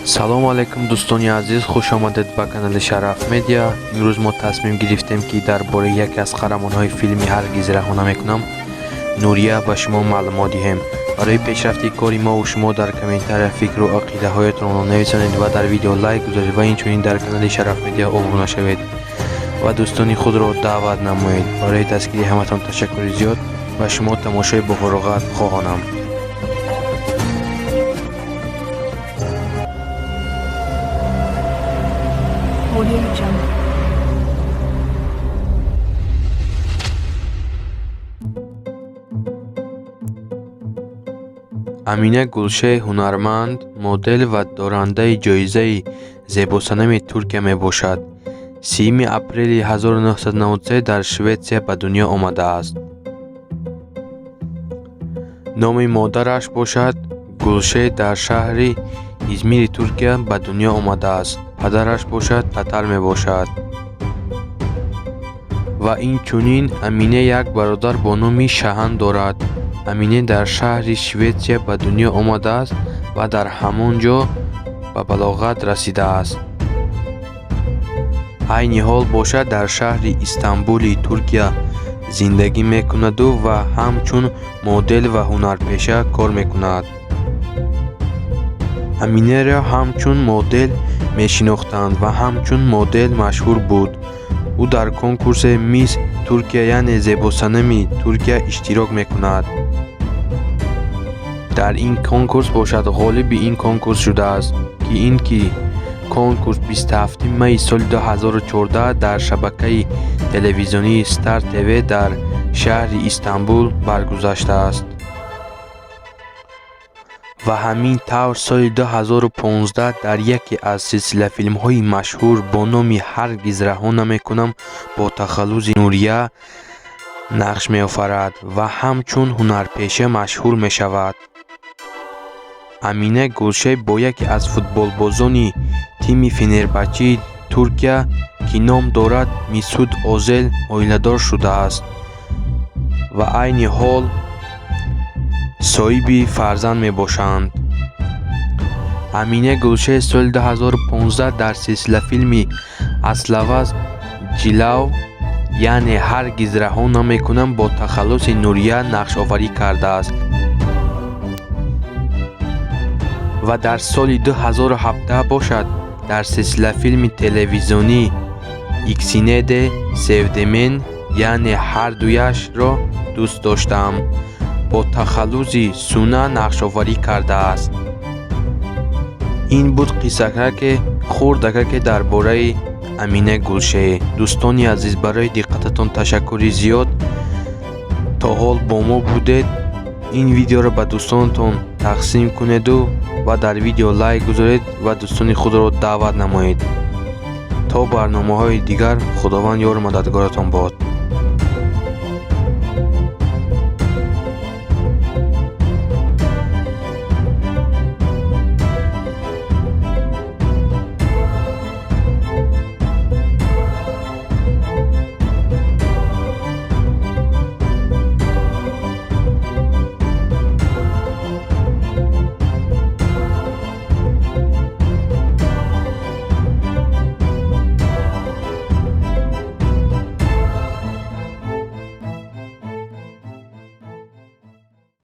Салом алейкум, дӯстони азиз, хуш омадед ба канали Шараф Медиа. Имрӯз мо тасмим гирифтем, ки дар бораи яке аз қаҳрамонҳои филми «Ҳаргиз раҳо намекунам» Нурия ба шумо маълумот диҳем. Барои пешрафти кори мову шумо дар комментария фикру ақидаҳоятонро нависонед ва дар видео лайк гузоред ва инчунин дар канали Шараф Медиа обуна шавед ва дӯстони худро даъват намоед. Барои дастгирии ҳаматон ташаккури зиёд. Ба шумо тамошои бофароғат хоҳонам. Audio Jungle. Амина Гулше ҳунарманд, модел ва дорандаи ҷоизаи зебосанами Туркия мебошад. 30 апрели 1993 дар Шветсия ба дунё омадааст. Номи модараш бошад Гулше, дар шаҳри Измири Туркия ба дунё омадааст. Падараш бошад татар мебошад. Ва инчунин Амине як бародар бо номи Шаҳан дорад. Амине дар шаҳри Шветсия ба дунё омадааст ва дар ҳамон ҷо ба балоғат расидааст. Айни ҳол бошад дар шаҳри Истанбули Туркия зиндагӣ мекунаду ва ҳамчун модел ва ҳунарпеша кор мекунад. Аминеро ҳамчун модел мешинохтанд ва ҳамчун модел машҳур буд. Ӯ дар конкурсе Мисс Туркия, яъне зебосанами Туркия, иштирок мекунад. Дар ин конкурс бошад ғолиби ин конкурс шудааст, ки ин ки конкурс 27 майи соли 2014 дар шабакаи телевизионии Стар ТВ дар шаҳри Истанбул баргузаштааст. Ва ҳамин тавр соли 2015 дар яке аз силсилафилмҳои машҳур бо номи «Ҳаргиз раҳо намекунам» бо тахаллуси Нурия нақш меофарад ва ҳамчун ҳунарпеша машҳур мешавад. Амина Гулше бо яке аз футболбозони тими Фенербахчаи Туркия, ки ном дорад Мисуд Озел, оиладор шудааст ва айни ҳол соҳиби фарзанд мебошанд. Амина Гулше соли 2015 дар силсилафилми «Аславаз Ҷилав», яъне «Ҳаргиз раҳо намекунам» бо тахаллуси Нурия нақшофарӣ кардааст ва дар соли 2017 бошад дар силсилафилми телевизионӣ «Иксинеде Севдемен», яъне «Ҳардуяшро дӯст доштам» бо тахаллуси Суна нақшофарӣ кардааст. Ин буд қиссакаке хурдакаке дар бораи Амина Гулше. Дӯстони азиз, барои диққататон ташаккури зиёд. То ҳол бо мо будед. Ин видеоро ба дӯстонатон тақсим кунеду ва дар видео лайк гузоред ва дӯстони худро даъват намоед. То барномаҳои дигар, Худованд ёру мададгоратон бод.